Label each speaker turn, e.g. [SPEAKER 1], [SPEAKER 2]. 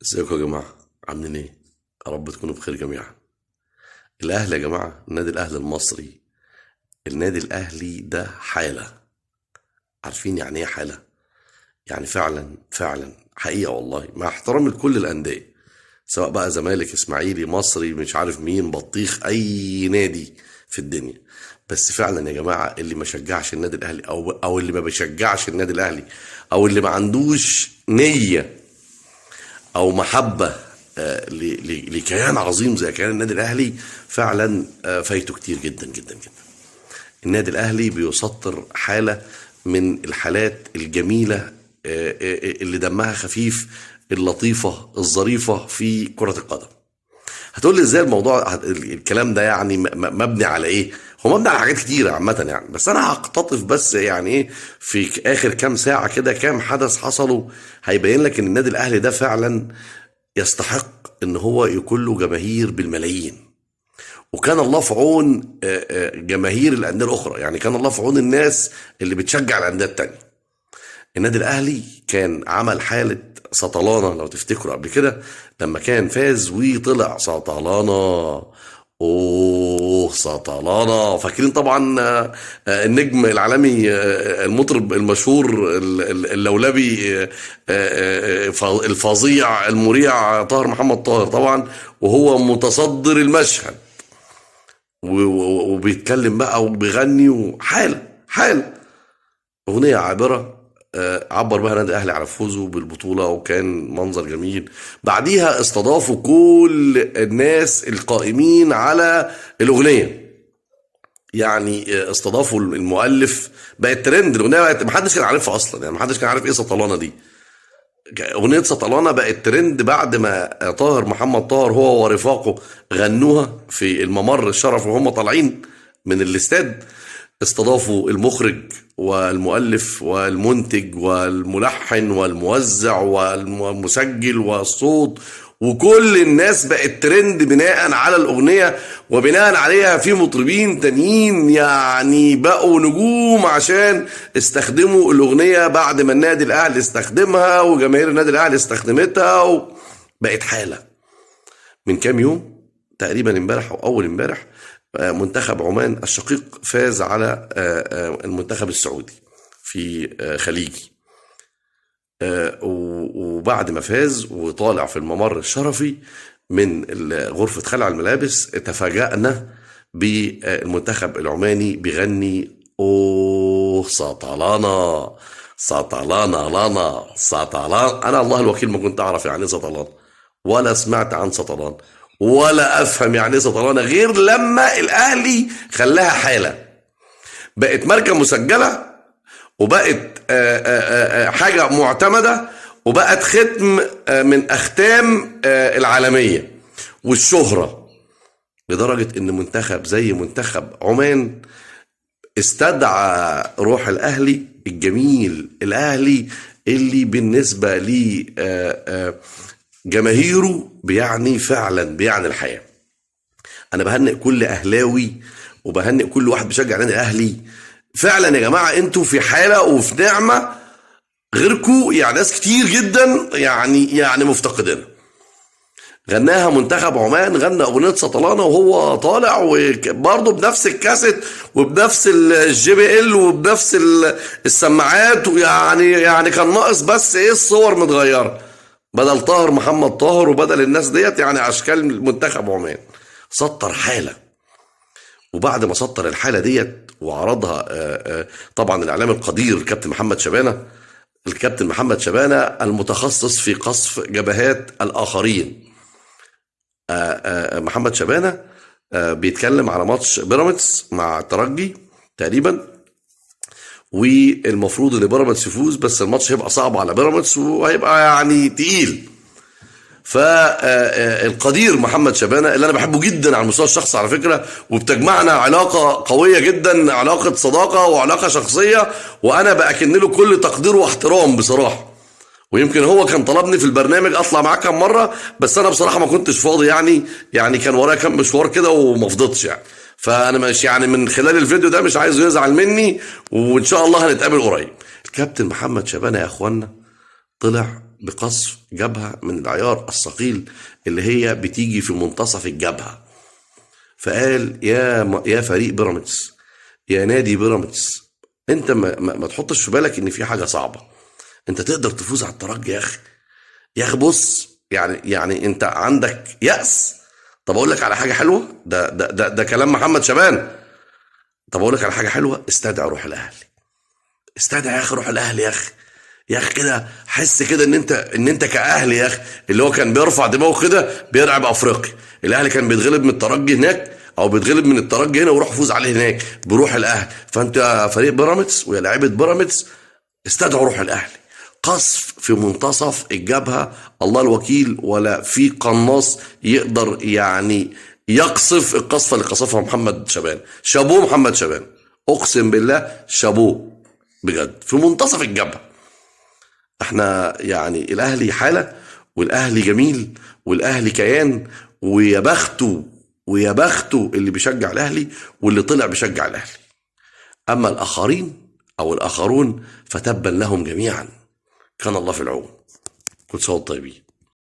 [SPEAKER 1] ازيكم يا جماعة؟ عاملين ايه؟ يا رب تكونوا بخير جميعا. الاهلي يا جماعة، النادي الاهلي المصري، النادي الاهلي ده حالة. عارفين يعني ايه حالة؟ يعني فعلا فعلا حقيقة والله، مع احترامي لكل الأندية، سواء بقى زمالك، اسماعيلي، مصري، مش عارف مين، بطيخ، اي نادي في الدنيا، بس فعلا يا جماعة اللي ما شجعش النادي الاهلي او اللي ما بيشجعش النادي الاهلي او اللي ما عندوش نية او محبة لكيان عظيم زي كيان النادي الاهلي، فعلا فايته كتير جدا جدا جدا. النادي الاهلي بيسطر حالة من الحالات الجميلة، اللي دمها خفيف، اللطيفة، الظريفة في كرة القدم. هتقول لي ازاي الموضوع، الكلام ده يعني مبني على ايه؟ هو مبني على حاجات كتيرة عامة يعني، بس انا هقتطف بس يعني ايه في اخر كام ساعة كده، كام حدث حصلوا هيبين لك ان النادي الاهلي ده فعلا يستحق ان هو يكون له جماهير بالملايين. وكان الله في عون جماهير الاندية الاخرى، يعني كان الله في عون الناس اللي بتشجع الاندية التانية. النادي الاهلي كان عمل حاله سطلانه لو تفتكروا قبل كده، لما كان فاز وطلع سطلانه، اوه سطلانه، فاكرين طبعا، النجم العالمي، المطرب المشهور، اللولبي، الفظيع المريع طاهر محمد طاهر طبعا، وهو متصدر المشهد وبيتكلم بقى وبيغني، وحاله حاله اغنية عابرة، عبر بها النادي الاهلي على فوزه بالبطولة، وكان منظر جميل. بعديها استضافوا كل الناس القائمين على الاغنية، استضافوا المؤلف، بقت ترند الاغنية، بقت محدش كان عارفها اصلا، يعني محدش كان عارف ايه سطلانه دي. اغنية سطلانه بقت ترند بعد ما طاهر محمد طاهر هو ورفاقه غنوها في الممر الشرف وهم طالعين من الاستاد. استضافوا المخرج والمؤلف والمنتج والملحن والموزع والمسجل والصوت، وكل الناس بقت ترند بناء على الأغنية، وبناء عليها في مطربين تانيين بقوا نجوم عشان استخدموا الأغنية بعد ما النادي الأهلي استخدمها وجماهير النادي الأهلي استخدمتها، وبقت حالة. من كام يوم تقريبا، امبارح أو أول امبارح، منتخب عمان الشقيق فاز على المنتخب السعودي في خليجي، وبعد ما فاز وطالع في الممر الشرفي من غرفة خلع الملابس، تفاجأنا بالمنتخب العماني بيغني أوه سطلانة سطلانة لانا سطلان. أنا الله الوكيل ما كنت أعرف يعني إيه سطلان، ولا سمعت عن سطلان، ولا أفهم يعني إيه سطلانة غير لما الأهلي خلاها حالة، بقت ماركة مسجلة، وبقت حاجة معتمدة، وبقت ختم من أختام العالمية والشهرة، لدرجة إن منتخب زي منتخب عمان استدعى روح الأهلي الجميل، الأهلي اللي بالنسبة لي جماهيره بيعني فعلا بيعني الحياة. أنا بهنئ كل أهلاوي وبهنئ كل واحد بيشجع النادي الأهلي. فعلا يا جماعة انتوا في حالة وفي نعمة غيركوا، ناس كتير جدا مفتقدينها. غناها منتخب عمان، غنى أغنية سطلانة وهو طالع، وبرضه بنفس الكاسيت وبنفس الجي بي ال وبنفس السماعات، يعني كان ناقص بس ايه الصور متغيرة، بدل طاهر محمد طاهر وبدل الناس ديت اشكال منتخب عمان. سطر حالة، وبعد ما سطر الحالة ديت وعرضها، طبعا الإعلام القدير الكابتن محمد شبانة، الكابتن محمد شبانة المتخصص في قصف جبهات الآخرين، محمد شبانة، بيتكلم على ماتش بيراميدز مع الترجي تقريبا، والمفروض ان بيراميدز يفوز، بس الماتش هيبقى صعب على بيراميدز وهيبقى تقيل. القدير محمد شبانة اللي انا بحبه جدا على المستوى الشخصي على فكرة، وبتجمعنا علاقة قوية جدا، علاقة صداقة وعلاقة شخصية، وانا باكن له كل تقدير واحترام بصراحة. ويمكن هو كان طلبني في البرنامج اطلع معاه كام مرة، بس انا بصراحة ما كنتش فاضي، كان ورايا كام مشوار كده وما فضيتش. فانا مش من خلال الفيديو ده مش عايزه يزعل مني، وان شاء الله هنتقابل قريب. الكابتن محمد شبانة يا اخوانا طلع بقصف جبهة من العيار الثقيل اللي هي بتيجي في منتصف الجبهة. فقال يا فريق بيراميدز، يا نادي بيراميدز، انت ما تحطش في بالك ان في حاجة صعبة، انت تقدر تفوز على الترجي يا اخي. يا اخي بص، يعني انت عندك يأس. طب اقول لك على حاجة حلوة، ده ده ده, ده كلام محمد شبان. طب اقول لك على حاجة حلوة، استدعي روح الاهلي، استدعي يا اخي روح الاهلي يا اخي. يا اخي كده حس كده ان انت كاهلي يا اخي، اللي هو كان بيرفع دماغه كده بيرعب افريقيا. الاهلي كان بيتغلب من الترجي هناك او بيتغلب من الترجي هنا ويروح يفوز عليه هناك بروح الاهلي. فانت يا فريق بيراميدز ويا لعيبة بيراميدز استدعوا روح الاهلي. قصف في منتصف الجبهة، الله الوكيل ولا في قناص يقدر يعني يقصف القصفه اللي قصفها محمد شبان. شابوه محمد شبان، اقسم بالله شابوه بجد، في منتصف الجبهة. احنا يعني الاهلي حاله، والاهلي جميل، والاهلي كيان، ويا بخته ويا بخته اللي بيشجع الاهلي واللي طلع بيشجع الاهلي. اما الاخرين او الاخرون فتبا لهم جميعا، كان الله في العون. كل سنة وانتم طيبين.